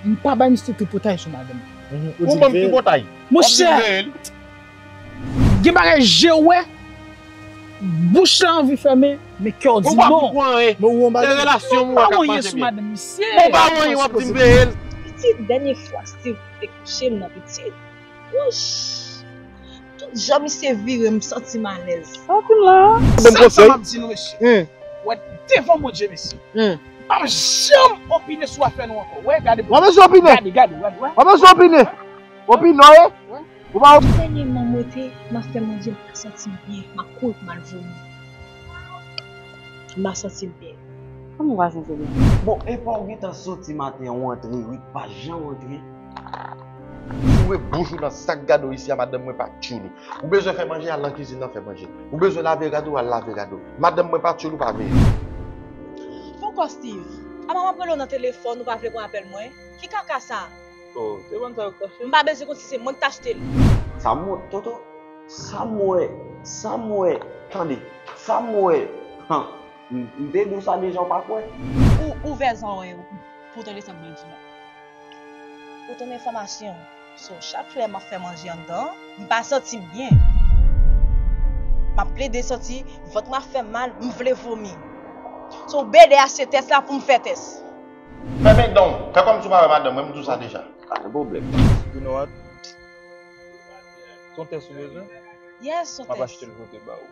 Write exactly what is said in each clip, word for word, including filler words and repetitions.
M pa bay misye tripotay sou madanm. Ou ban m tripotay. Monchè, gen bagay je w wè, bouch la anvi fèmen, men kè w di non. Men ou anba. Se relasyon m wè k ap mache byen. Ou pa wè anyen w ap di m veye l. Pitit, dènye fwa Steve te kouche m nan pitit. Wouch! Tout jan misye vire m santi m alèz. Ban m konsèy. Wè devan Bondye mesye. M p ap janm opine sou afè nou ankò. Wè gade. W ap bezwen opine. Gade, gade, gade. W ap bezwen opine. Opine non e. Ou pa opine. Dènyèman m rete, m ap fè manje, m pa santi m byen, m ap kouri pou m al vomi. M pa santi m byen. Kòman w pa santi w byen? Bon, epa w gentan soti maten an, w antre wi, pa jan w antre. Foure bouch ou nan sak gade w isi a, madanm mwen pa tchoul ou. Ou bezwen fè manje, al nan kizin nan fè manje. Ou bezwen lave rad ou, al lave rad ou. Madanm mwen pa tchoul ou, pa veye. Poukò Steve? Apa m ap rele w nan telefòn, ou pa vle pran apèl mwen? Ki kaka sa? Oh, se bann sa yo k tache. M pa bezwen konn si se mwen k t achte l. Sa m wè, Toto, sa m wè, sa m wè, tande, sa m wè, han, m m te di w sa deja, w pa kwè? Ou ouvè zòrèy ou pou w tande sa m gen di la. Pou ton enfòmasyon, so, chak lè m ap fè manje anndan, m pa santi m byen. M ap plede santi vant mwen ap fè m mal, m vle vomi. So, bede achte tès la pou m fè tès. Fèmen dan w. Fè kòmsi w pa wè madanm mwen, m di w sa deja. Pa gen pwoblèm. You know what? Se yon tès ou bezwen? Yes, yon M ap tès. Achte l pote ba ou.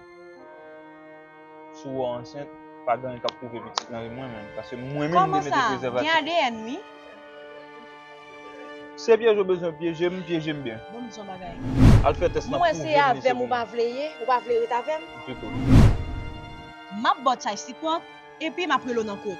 Si w ansent, pa gen anyen k ap pwouve pitit nan vin mwen menm. Paske mwen menm m te mete prezèvatif. Gen A D N wi. Se pyeje w bezwen pyeje m, pyeje m byen. Bon, m di yon bagay. Al fè tès nan. Mwen se avè m ou pa vle ye, ou pa vle ret avè m. Pito. M ap ba w chay sipòt, epi m ap rele w nan kout.